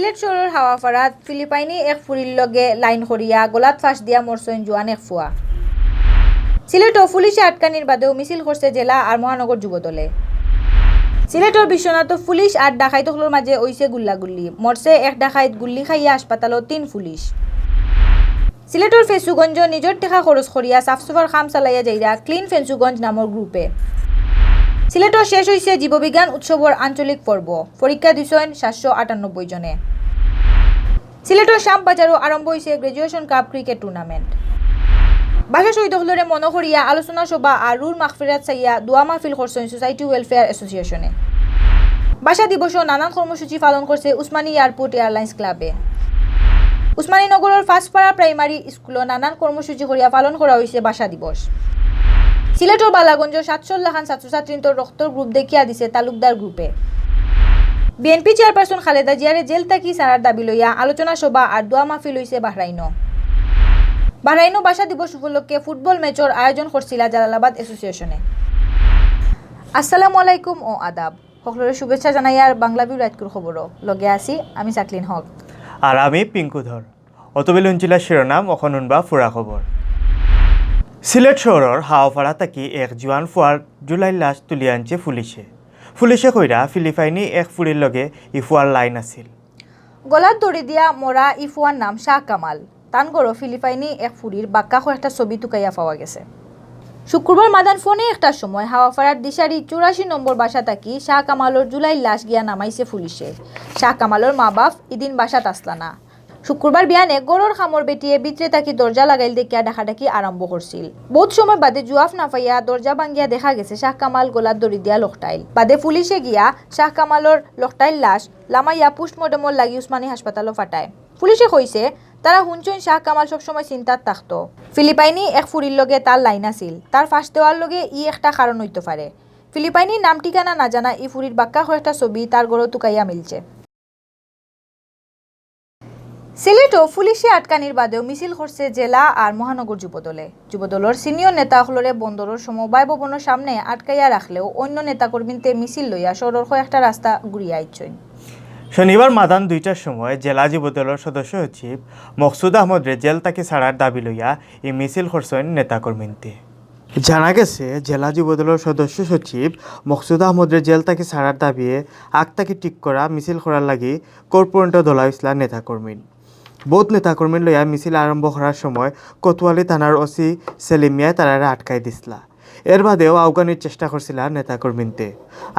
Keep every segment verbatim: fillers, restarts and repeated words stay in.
সিলেট শহরর হাওয়াপাড়াত ফিলিপাইনি এক ফুরির লগে লাইন করিয়া গলাত ফাঁস দিয়া মরছইন জুয়ান এক ফুয়া। সিলেটো পুলিশে আটকানির বাদেও মিছিল করছে জেলা আর মহানগর যুবদলে। সিলেটর বিশ্বনাথো পুলিশ আর ডাকাইত অকলর মাঝে অইছে গুল্লাগুল্লি। মরছে এক ডাকাইত, গুল্লি খাইয়া হাসপাতালো তিন পুলিশ। সিলেটর ফেঞ্চুগঞ্জো নিজর টেকা খরচ করিয়া সাফ সুফার কাম চালাইয়া যাইরা ক্লিন ফেঞ্চুগঞ্জ নামর গ্রুপে। সিলেটো শেষ অইছে জীববিজ্ঞান উৎসবর আঞ্চলিক পর্ব, পরীক্ষা দিছইন সাতশো আটানব্বই জনে। সিলেটর শ্যাম বাজারো আরম্ভ অইছে গ্র্যাজুয়েশন কাপ ক্রিকেট টুর্নামেন্ট। ভাষা শহীদ অকলরে মনো করিয়া আলোচনা সভা আর রুহুর মাগফিরাত চাইয়া দোয়া মাহফিল করছইন সোসাইটি ওয়েলফেয়ার অ্যাসোসিয়েশনে। ভাষা দিবসো নানান কর্মসূচি পালন করছে উসমানী এয়ারপোর্ট এয়ারলাইন্স ক্লাবে। উসমানীনগরর ফার্স্টপাড়া প্রাইমারি স্কুলো নানান কর্মসূচি করিয়া পালন করা অইছে ভাষা দিবস। সিলেটর বালাগঞ্জো সাতশো লাখান ছাত্রছাত্রীন্তর রক্তর গ্রুপ দেখিয়া দিছে তালুকদার গ্রুপে। বিএনপি চেয়ারপারসন খালেদা জিয়ারে জেল থাকি ছাড়ার দাবি লইয়া আলোচনা সভা আর দোয়া মাহফিল অইছে বাহরাইনো। বাহরাইনো ভাষা দিবস উপলক্ষে ফুটবল ম্যাচর আয়োজন করছিলা জালালাবাদ অ্যাসোসিয়েশনে। আসসালামু আলাইকুম ও আদাব। হকলরে শুভেচ্ছা জানাইয়ার বাংলা ভিউ রাইতকুর খবরো। লগে আছি আমি জাকলিন হক। আর আমি পিঙ্কু ধর। অতবেলে হুনছিলা শিরোনাম, অখন হুনবা পুরা খবর। সিলেট শহরর হাওয়াপাড়া থাকি এক জুয়ান ফুয়ার জুলাইর লাশ তুলিয়া আনছে পুলিশে। পুলিশে কইরা ফিলিপাইনি এক ফুরির লগে ই ফুয়ার লাইন আছিল। গলাত দড়ি দিয়া মরা ই ফুয়ার নাম শাহ কামাল। তান ঘরো ফিলিপাইনি এক ফুরির বাক্কা কয়েকটা ছবি তুকাইয়া পাওয়া গেছে। শুক্রবার মাদান ফোনে একটার সময় হাওয়াপাড়ার দিশারি চুরাশি নম্বর বাসা থাকি শাহ কামালর জুলাইর লাশ গিয়া নামাইছে পুলিশে। শাহ কামালর মা বাপ ইদিন বাসাত আছলা না। শুক্রবার বিয়ানে ঘরর কামর বেটিয়ে ভিতরে থাকি দরজা লাগাইল দেখিয়া ডাকাডাকি আরম্ভ করছিল। বউত সময় বাদে জুয়াফ না পাইয়া দরজা ভাঙ্গিয়া দেখা গেছে শাহ কামাল গলাত দড়ি দিয়া লকটাইল। বাদে পুলিশে গিয়া শাহ কামালর লকটাইল লাশ লামাইয়া পোস্টমর্টেমর লাগি উসমানী হাসপাতালো পাঠায়। পুলিশে কইছে, তারা হুনছইন শাহ কামাল সবসময় চিন্তাত থাকতো। ফিলিপাইনি এক ফুরির লগে তার লাইন আছিল। তার ফাঁস দেওয়ার লগে ই একটা কারণ অইতো পারে। ফিলিপাইনি নাম ঠিকানা না জানা ই ফুরির বাক্কা কয়েকটা ছবি তার ঘরো তুকাইয়া মিলছে। সিলেটো পুলিশে আটকানির বাদেও মিছিল করছে জেলা আর মহানগর যুবদলে। যুবদলর সিনিয়র নেতা অকলরে বন্দরর সমবায় ভবনর সামনে আটকাইয়া রাখলেও অন্য নেতাকর্মীন্তে মিছিল লইয়া শহরর কয়েকটা রাস্তা ঘুরিয়া আইছইন। শনিবার মাদান দুইটার সময় জেলা যুবদলর সদস্য সচিব মকসুদ আহমদরে জেল থাকি ছাড়ার দাবি লইয়া ই মিছিল করছইন নেতাকর্মীন্তে। জানা গেছে, জেলা যুবদলর সদস্য সচিব মকসুদ আহমদরে জেল থাকি ছাড়ার দাবিয়ে আগ থাকি ঠিক করা মিছিল করার লাগি কোর্ট পর্যন্ত দলা অইছলা নেতাকর্মীন। বউত নেতাকর্মীন লইয়া মিছিল আরম্ভ করার সময় কোতোয়ালি থানার ওসি সেলিম মিয়ায় তারারে আটকাই দিছলা। এর বাদেও আউগানির চেষ্টা করছিলা নেতাকর্মীন্তে।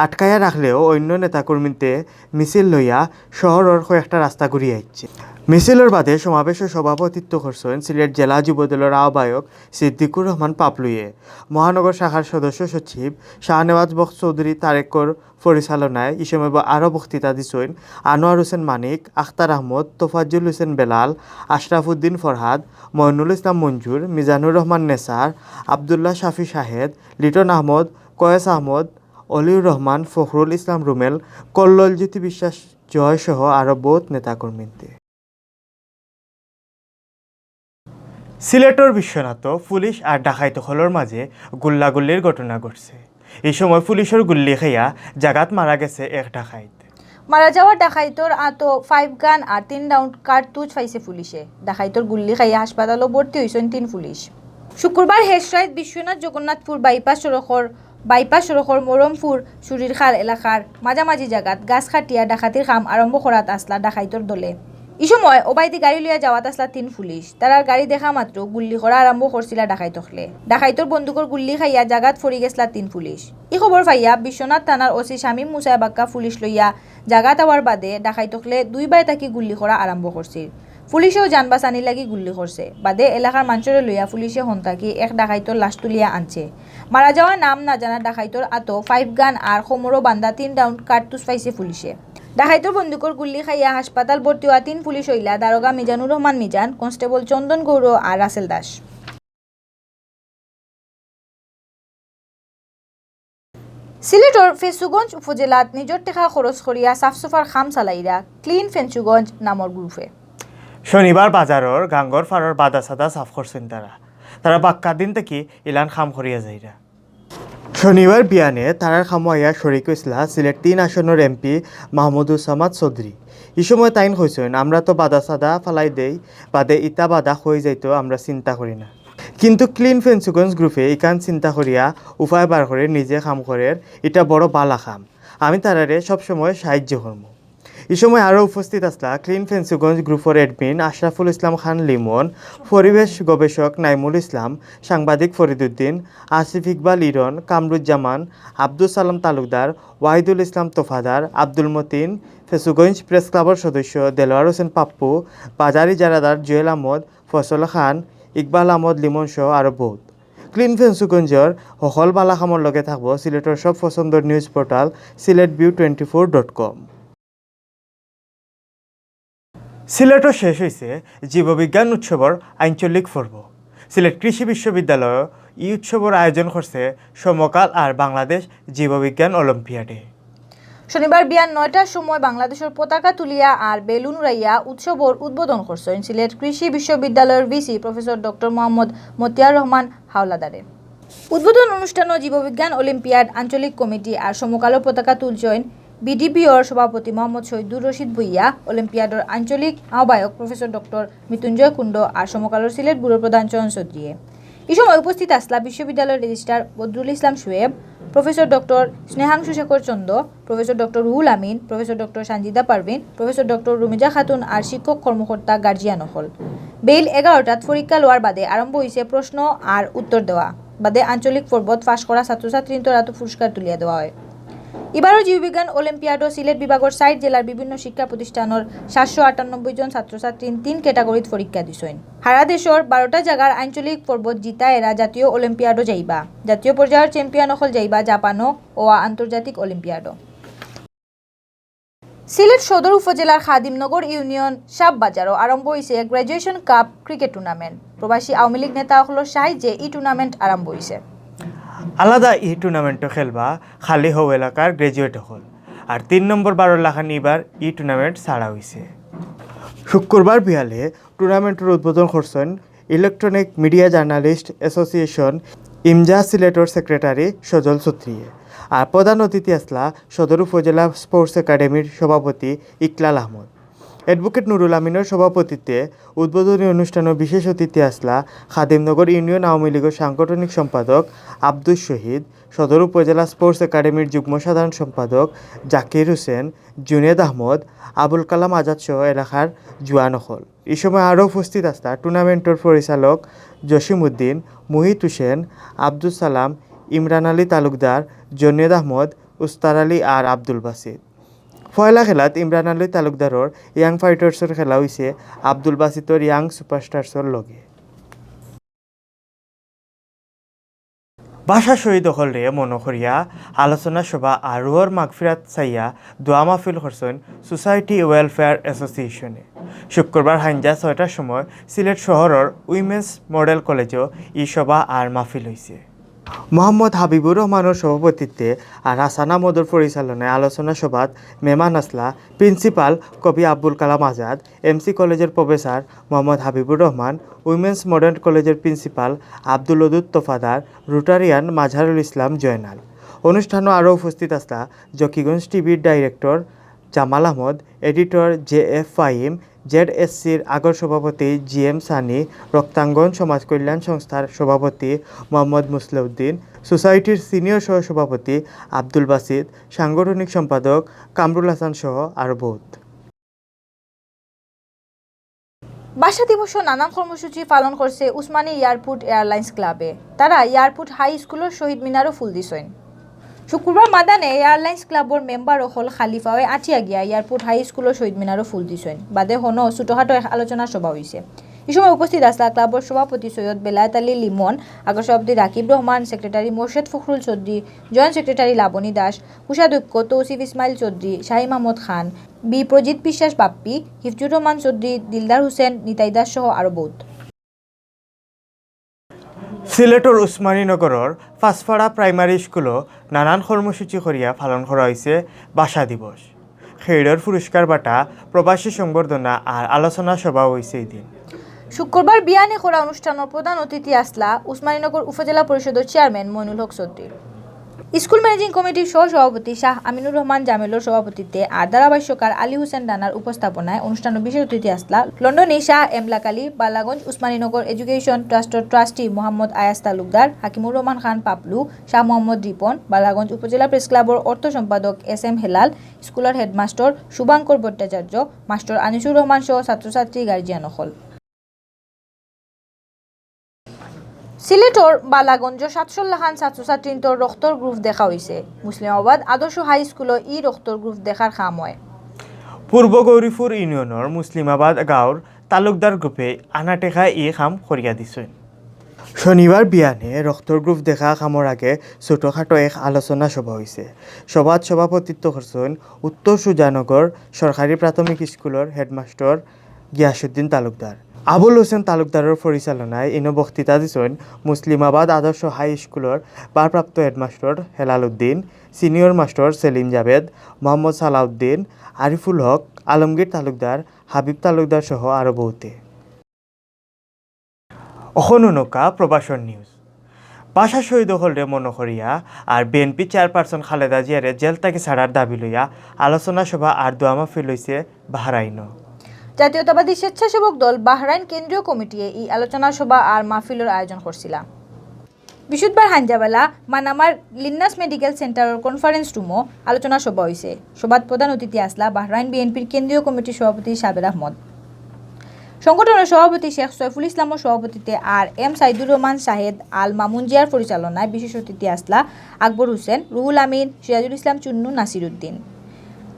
আটকাইয়া রাখলেও অন্য নেতাকর্মীন্তে মিছিল লইয়া শহরর কয়েকটা রাস্তা ঘুরিয়া আইছে। মিছিলর বাদে সমাবেশো সভাপতিত্ব করছইন সিলেট জেলা যুবদলর আহ্বায়ক সিদ্দিকুর রহমান পাপলুয়ে, মহানগর শাখার সদস্য সচিব শাহনেওয়াজ বক্স চৌধুরী তারেকর পরিচালনায় ই সময় ব-, আরও বক্তৃতা দিছইন আনোয়ার হোসেন মানিক, আখতার আহমদ, তোফাজ্জল হোসেন বেলাল, আশরাফুদ্দিন ফরহাদ, মইনুল ইসলাম মঞ্জুর, মিজানুর রহমান নেসার, আব্দুল্লাহ শাফি শাহেদ, লিটন আহমদ, কয়েস আহমদ, অলিউর রহমান, ফখরুল ইসলাম রুমেল, কল্লোল জ্যোতি বিশ্বাস জয় সহ আরও বউত নেতাকর্মীন্তে। সিলেটর বিশ্বনাথো পুলিশ আর ডাকাইত অকলর মাঝে গুল্লাগুল্লির ঘটনা ঘটছে। এই সময় পুলিশর গুল্লি খাইয়া জাগাত মারা গেছে এক ডাকাইত। মারা যাওয়া ডাকাইতর আতো ফাইভ গান আর তিন রাউন্ড কার্তুজ পাইছে পুলিশে। ডাকাইতর গুল্লি খাইয়া হাসপাতালো ভর্তি অইছইন তিন পুলিশ। শুক্রবার হেশরাইত বিশ্বনাথ জগন্নাথপুর বাইপাস সড়কর বাইপাস সড়কর মরমপুর সুরিরখাল এলাকার মাঝামাঝি জাগাত গাছ কাটিয়া ডাকাতির কাম আরম্ভ করাত আছলা ডাকাইতর দলে। ই সময় ওবায়দি গাড়ি লইয়া যাওয়াত আছলা তিন পুলিশ। তারার গাড়ি দেখা মাত্র গুল্লি করা আরম্ভ করছিলা ডাকাইত অকলে। ডাকাইতর বন্দুকর গুল্লি খাইয়া জাগাত পড়ি গেছলা তিন পুলিশ। ই খবর পাইয়া বিশ্বনাথ থানার ওসি শামীম মুসায় বাক্কা পুলিশ লইয়া জাগাত আওয়ার বাদে ডাকাইত অকলে দুই বায় থাকি গুল্লি করা আরম্ভ করছিল। পুলিশেও জান বাঁচানির লাগি গুল্লি করছে। বাদে এলাকার মানষরে লইয়া পুলিশে হন থাকি এক ডাকাইতর লাশ তুলিয়া আনছে। মারা যাওয়া নাম না জানা ডাকাইতর আতো ফাইভ গান আর কোমরো বান্ধা তিন রাউন্ড কার্তুজ পাইছে পুলিশে। ডাকাইতর বন্দুকর গুল্লি খাইয়া হাসপাতাল ভর্তি অওয়া তিন পুলিশ অইলা দারোগা মিজানুর রহমান মিজান, কনস্টেবল চন্দন গৌর আর রাসেল দাস। সিলেটর ফেঞ্চুগঞ্জ উপজেলাত নিজর টেকা খরচ করিয়া সাফ সুফার কাম চালাইরা ক্লিন ফেঞ্চুগঞ্জ নামর গ্রুপে। শনিবার বাজারর গাঙ্গর ফারর বাদা সাদা সাফ করছইন তারা। তারা বাক্কা দিন থাকি ইলান কাম করিয়া যাইরা। শনিবার বিয়ানে তারার কামো আইয়া শরিক অইছলা সিলেট তিন আসনর এমপি মাহমুদুস সামাদ চৌধুরী। ই সময় তাইন কইছইন, আমরা তো বাধা সাদা ফালাই দেই, বাদে ইতা বাধা কই যাইতো আমরা চিন্তা করি না। কিন্তু ক্লিন ফেঞ্চুগঞ্জ গ্রুপে ইখান চিন্তা করিয়া উপায় বার করে নিজে কাম করের, ইটা বড় বালা কাম। আমি তারারে সবসময় সাহায্য করমু। ই সময় আরও উপস্থিত আছলা ক্লিন ফেঞ্চুগঞ্জ গ্রুপর অ্যাডমিন আশরাফুল ইসলাম খান লিমন, পরিবেশ গবেষক নাইমুল ইসলাম, সাংবাদিক ফরিদুদ্দিন, আসিফ ইকবাল ইরন, কামরুজ্জামান, আব্দুস সালাম তালুকদার, ওয়াহিদুল ইসলাম তোফাদার, আব্দুল মতিন, ফেঞ্চুগঞ্জ প্রেস ক্লাবর সদস্য দেলোয়ার হোসেন পাপ্পু, বাজার ইজারাদার জুয়েল আহমদ, ফয়সল খান, ইকবাল আহমদ লিমন সহ আরও বহুত। ক্লিন ফেঞ্চুগঞ্জর হকল বালা কামর লগে থাকবো সিলেটর সব পছন্দর news portal Sylhet view twenty four dot com. সিলেটও শেষ হইছে জীববিজ্ঞান উৎসবর আঞ্চলিক পর্ব। সিলেট কৃষি বিশ্ববিদ্যালয় ই উৎসবর আয়োজন করছে সমকাল আর বাংলাদেশ জীববিজ্ঞান অলিম্পিয়াডে। শনিবার বিয়ান নয়টার সময় বাংলাদেশর পতাকা তুলিয়া আর বেলুন উড়াইয়া উৎসবর উদ্বোধন করছইন সিলেট কৃষি বিশ্ববিদ্যালয়র ভিসি প্রফেসর ডক্টর মোহাম্মদ মতিয়ার রহমান হাওলাদারে। উদ্বোধন অনুষ্ঠানো জীববিজ্ঞান অলিম্পিয়াড আঞ্চলিক কমিটি আর সমকালর পতাকা তুলছইন বিডিপিওর সভাপতি মোহাম্মদ শহীদুর রশিদ ভুইয়া, অলিম্পিয়াডর আঞ্চলিক আহ্বায়ক প্রফেসর ডক্টর মৃত্যুঞ্জয় কুণ্ড আর সমকালর সিলেট ব্যুরোর প্রধান চয়ন চৌধুরীয়ে। ই সময় উপস্থিত আছলা বিশ্ববিদ্যালয়র registrar Badrul Islam Shoaib, professor doctor Snehangshu Shekhar Chanda, professor doctor Ruhul Amin, professor doctor Sanjida Parvin, professor doctor Rumiza Khatun আর শিক্ষক কর্মকর্তা গার্জিয়ান অকল। বেইল এগারোটাত পরীক্ষা লওয়ার বাদে আরম্ভ হইছে প্রশ্ন আর উত্তর দেওয়া। বাদে আঞ্চলিক পর্বত পাশ করা ছাত্রছাত্রীন্তর আতো পুরস্কার তুলিয়া দেওয়া হয়। ইবারও জীববিজ্ঞান অলিম্পিয়াডও সিলেট বিভাগর ষাইট জেলার বিভিন্ন শিক্ষা প্রতিষ্ঠানর সাতশো আটানব্বই জন ছাত্রছাত্রী তিন ক্যাটাগরিত পরীক্ষা দিছইন। হারা দেশর বারোটা জাগার আঞ্চলিক পর্বত জিতা এরা জাতীয় অলিম্পিয়াডও যাইবা। জাতীয় পর্যায়র চ্যাম্পিয়ন অকল যাইবা জাপানও ও আন্তর্জাতিক অলিম্পিয়াডও। সিলেট সদর উপজেলার খাদিমনগর ইউনিয়ন সাব বাজারও আরম্ভ হইছে গ্র্যাজুয়েশন কাপ ক্রিকেট টুর্নামেন্ট। প্রবাসী আওয়ামী লীগ নেতা অকলর সাহায্যে ই টুর্নামেন্ট আরম্ভ হইছে। আলাদা ই টুর্নামেন্টও খেলবা খালি হউ এলাকার গ্র্যাজুয়েট অকল। আর তিন নম্বর বারোর লাখান ইবার ই টুর্নামেন্ট ছাড়া হইছে। শুক্রবার বিয়ালে টুর্নামেন্টর উদ্বোধন করছইন electronic media journalist association, EMJA, সিলেটর সেক্রেটারি সজল ছত্রীয়ে। আর প্রধান অতিথি আছলা সদর উপজেলা স্পোর্টস একাডেমির সভাপতি ইকলাল আহমদ। অ্যাডভোকেট নুরুল আমিনর সভাপতিত্বে উদ্বোধনী অনুষ্ঠানো বিশেষ অতিথি আছলা খাদিমনগর ইউনিয়ন আওয়ামী লীগর সাংগঠনিক সম্পাদক আব্দুস শহীদ, সদর উপজেলা স্পোর্টস একাডেমির যুগ্ম সাধারণ সম্পাদক জাকির হোসেন, জুনেদ আহমদ, আবুল কালাম আজাদ সহ এলাকার জুয়ান অকল। ই সময় আরও উপস্থিত আছলা টুর্নামেন্টর পরিচালক জসিম উদ্দিন, মুহিত হোসেন, আব্দুস সালাম, ইমরান আলী তালুকদার, জুনেদ আহমদ, উস্তার আলী আর আব্দুল বাসিত। পয়লা খেলাত ইমরান আলী তালুকদারর ইয়াং ফাইটার্সর খেলা হইছে আব্দুল বাসিতর ইয়াং সুপারস্টার্সর লগে। ভাষা শহীদ অকলরে মনো করিয়া আলোচনা সভা আর রুহর মাগফিরাত চাইয়া দোয়া মাহফিল করছইন সোসাইটি ওয়েলফেয়ার অ্যাসোসিয়েশনে। শুক্রবার হাইঞ্জা ছয়টার সময় সিলেট শহরর উইমেন্স মডেল কলেজও ই সভা আর মাহফিল হইছে। মোহাম্মদ হাবিবুর রহমানর সভাপতিত্বে আর হাসান আহমদর পরিচালনায় আলোচনা সভাত মেহমান আছলা প্রিন্সিপাল কবি আব্দুল কালাম আজাদ, এমসি কলেজর professor Mohammad Habibur Rahman, women's modern কলেজর প্রিন্সিপাল আব্দুল ওদুদ তোফাদার, রোটারিয়ান মাজহারুল ইসলাম জয়নাল। অনুষ্ঠানো আরও উপস্থিত আছলা জকিগঞ্জ টিভির director Jamal Ahmed, editor J F Fahim, জেডএসসির আগর সভাপতি জি এম সানি, রক্তাঙ্গন সমাজ কল্যাণ সংস্থার সভাপতি মোহাম্মদ মুসলেউদ্দিন, সোসাইটির সিনিয়র সহ সভাপতি আব্দুল বাসিত, সাংগঠনিক সম্পাদক কামরুল হাসান সহ আরও বহুত। ভাষা দিবসর নানান কর্মসূচি পালন করছে উসমানী এয়ারপোর্ট এয়ারলাইন্স ক্লাবে। তারা এয়ারপোর্ট হাই স্কুলর শহীদ মিনারও ফুল দিছইন। শুক্রবার মাদানে এয়ারলাইন্স ক্লাবর মেম্বার অকল খালি পাওয়ে আটিয়া গিয়া এয়ারপোর্ট হাই স্কুলর শহীদ মিনারও ফুল দিছইন। বাদে হনো ছোটখাটো এক আলোচনা সভা হইছে। ই সময় উপস্থিত আছলা ক্লাবর সভাপতি সৈয়দ বেলায়েত আলী লিমন, আগর সভাপতি রাকিব রহমান, সেক্রেটারি মোর্শেদ ফখরুল চৌধুরী, জয়েন্ট সেক্রেটারি লাবণী দাস, কোষাধ্যক্ষ তৌসিফ ইসমাইল চৌধুরী, শাহী মাহমুদ খান, বি প্রজিত বিশ্বাস বাপ্পি, হিফজুর রহমান চৌধুরী, দিলদার হোসেন, নিতাই দাস সহ আরও বহুত। সিলেটর উসমানীনগরর পাঁচপাড়া প্রাইমারি স্কুলো নানান কর্মসূচি করিয়া পালন করা হইছে ভাষা দিবস। খেইড়র পুরস্কার বাটা, প্রবাসী সংবর্ধনা আর আলোচনা সভা হইছে এই দিন। শুক্রবার বিয়ানে করা অনুষ্ঠানর প্রধান অতিথি আছলা উসমানীনগর উপজেলা পরিষদর চেয়ারম্যান মইনুল হক চৌধুরী। স্কুল ম্যানেজিং কমিটির সহ সভাপতি শাহ আমিনুর রহমান জামিলর সভাপতিত্বে আর ধারাভাষ্যকার আলী হোসেন রানার উপস্থাপনায় অনুষ্ঠানো বিশেষ অতিথি আছলা লন্ডনী শাহ এমলা কালী, বালাগঞ্জ উসমানীনগর এডুকেশন ট্রাস্টর ট্রাস্টি মোহাম্মদ আয়াস তালুকদার, হাকিমুর রহমান খান পাপলু, শাহ মোহাম্মদ রিপন, বালাগঞ্জ উপজেলা প্রেস ক্লাবর অর্থ সম্পাদক এস এম হেলাল, স্কুলর হেডমাস্টার শুভাঙ্কর ভট্টাচার্য, মাস্টার আনিসুর রহমান সহ ছাত্রছাত্রী, গার্জিয়ান অকল। সিলেটর বালাগঞ্জ সাতশো লাখান ছাত্রছাত্রীন্তর রক্তর গ্রুপ দেখা অইছে। মুসলিমাবাদ আদর্শ হাই স্কুলো ই রক্তর গ্রুপ দেখার কাম অয়। পূর্ব গৌরীপুর ইউনিয়নর মুসলিমাবাদ গাঁওর তালুকদার গ্রুপে আনা টেকায় ই কাম করিয়া দিছইন। শনিবার বিয়ানে রক্তর গ্রুপ দেখা কামর আগে ছোটখাটো এক আলোচনা সভা অইছে। সভাত সভাপতিত্ব করছইন উত্তর সুজানগর সরকারি প্রাথমিক স্কুলর হেডমাস্টার গিয়াসুদ্দিন তালুকদার। আবুল হোসেন তালুকদারর পরিচালনায় ইনো বক্তৃতা দিছইন মুসলিমাবাদ আদর্শ হাই স্কুলর ভারপ্রাপ্ত হেডমাস্টার হেলাল উদ্দিন, সিনিয়র মাস্টার সেলিম জাবেদ, মোহাম্মদ সালাউদ্দিন, আরিফুল হক, আলমগীর তালুকদার, হাবিব তালুকদার সহ আরো বহুতে। অখন হুনউক্কা প্রবাসর নিউজ। ভাষা শহীদ অকলরে মনো করিয়া আর বিএনপি চেয়ারপারসন খালেদা জিয়ারে জেল থাকি ছাড়ার দাবি লইয়া আলোচনা সভা আর দোয়া মাহফিল অইছে বাহরাইনো। জাতীয়তাবাদী স্বেচ্ছাসেবক দল বাহরাইন কেন্দ্রীয় কমিটিয়ে ই আলোচনা সভা আর মাহফিলর আয়োজন করছিলা। বৃহস্পতিবার হাইঞ্জাবেলা মানামার লিন্নাস মেডিকেল সেন্টারর কনফারেন্স রুমো আলোচনা সভা অইছে। সভাত প্রধান অতিথি আছলা বাহরাইন বিএনপির কেন্দ্রীয় কমিটির সভাপতি সাবের আহমদ। সংগঠনর সভাপতি শেখ সৈফুল ইসলামর সভাপতিত্বে আর এম সাইদুর রহমান শাহেদ আল মামুন জিয়ার পরিচালনায় বিশেষ অতিথি আছলা আকবর হোসেন, রুহুল আমিন, সিরাজুল ইসলাম চুন্নু, নাসির উদ্দিন।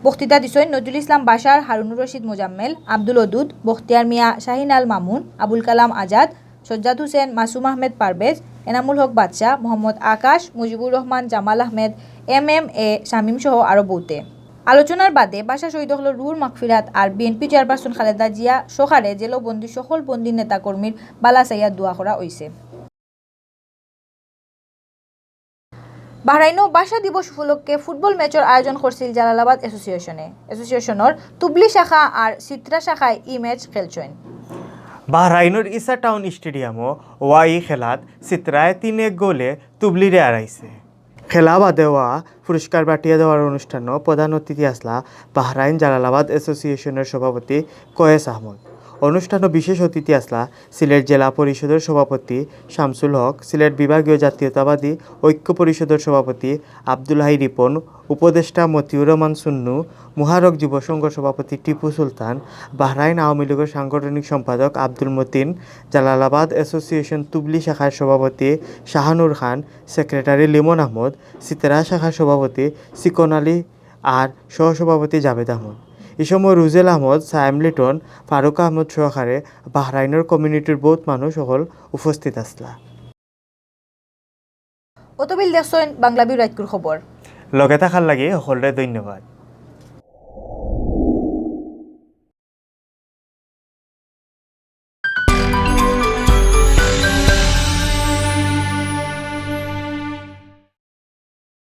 বক্তৃতা দিছইন নজরুল ইসলাম বাশার, হারুনুর রশিদ মোজাম্মেল, আব্দুল ওদুদ, বখতিয়ার মিয়া, শাহিন আল মামুন, আবুল কালাম আজাদ, সজ্জাদ হোসেন, মাসুম আহমেদ পারভেজ, এনামুল হক বাদশা, মোহাম্মদ আকাশ, মুজিবুর রহমান, জামাল Ahmed, M M A Shamim সহ আরো বহুতে। আলোচনার বাদে ভাষা শহীদ অকলর রুহুর মাগফিরাত আর বিএনপি চেয়ারপারসন খালেদা জিয়া সহকারে জেলো বন্দী সকল বন্দী নেতাকর্মীর বালা চাইয়া দোয়া করা অইছে। বাহরাইনো ভাষা দিবস উপলক্ষে ফুটবল ম্যাচর আয়োজন করছিল জালালাবাদ অ্যাসোসিয়েশনে। অ্যাসোসিয়েশনর তুবলি শাখা আর চিত্রা শাখায় ই ম্যাচ খেলছইন। বাহরাইনর ইসা টাউন স্টেডিয়ামো অওয়া ই খেলাত চিত্রায় তিন এক গোলে তুবলিরে হারাইছে। খেলা বাদে অওয়া পুরস্কার বাটিয়া দেওয়ার অনুষ্ঠানো প্রধান অতিথি আছলা বাহরাইন জালালাবাদ অ্যাসোসিয়েশনর সভাপতি কয়েস আহমদ। অনুষ্ঠানো বিশেষ অতিথি আছলা সিলেট জেলা পরিষদর সভাপতি শামসুল হক, সিলেট বিভাগীয় জাতীয়তাবাদী ঐক্য পরিষদর সভাপতি আব্দুল হাই রিপন, উপদেষ্টা মতিউর রহমান সুন্নু, মুহারক যুব সংঘর সভাপতি টিপু সুলতান, বাহরাইন আওয়ামী লীগর সাংগঠনিক সম্পাদক আব্দুল মতিন, জালালাবাদ অ্যাসোসিয়েশন তুবলি শাখার সভাপতি শাহানুর খান, সেক্রেটারি লিমন আহমদ, সিতারা শাখার সভাপতি সিকন আলী আর সহসভাপতি জাভেদ আহমদ। ই সময় রুজেল আহমদ, সায়েম লিটন, ফারুক আহমদ সহকারে বাহরাইনর কমিউনিটির বউত মানুষ অকল উপস্থিত আছলা। অতবিল দেখছইন বাংলা বিউ রাইতকুর খবর। লগে থাকার লাগি হকলরে ধন্যবাদ।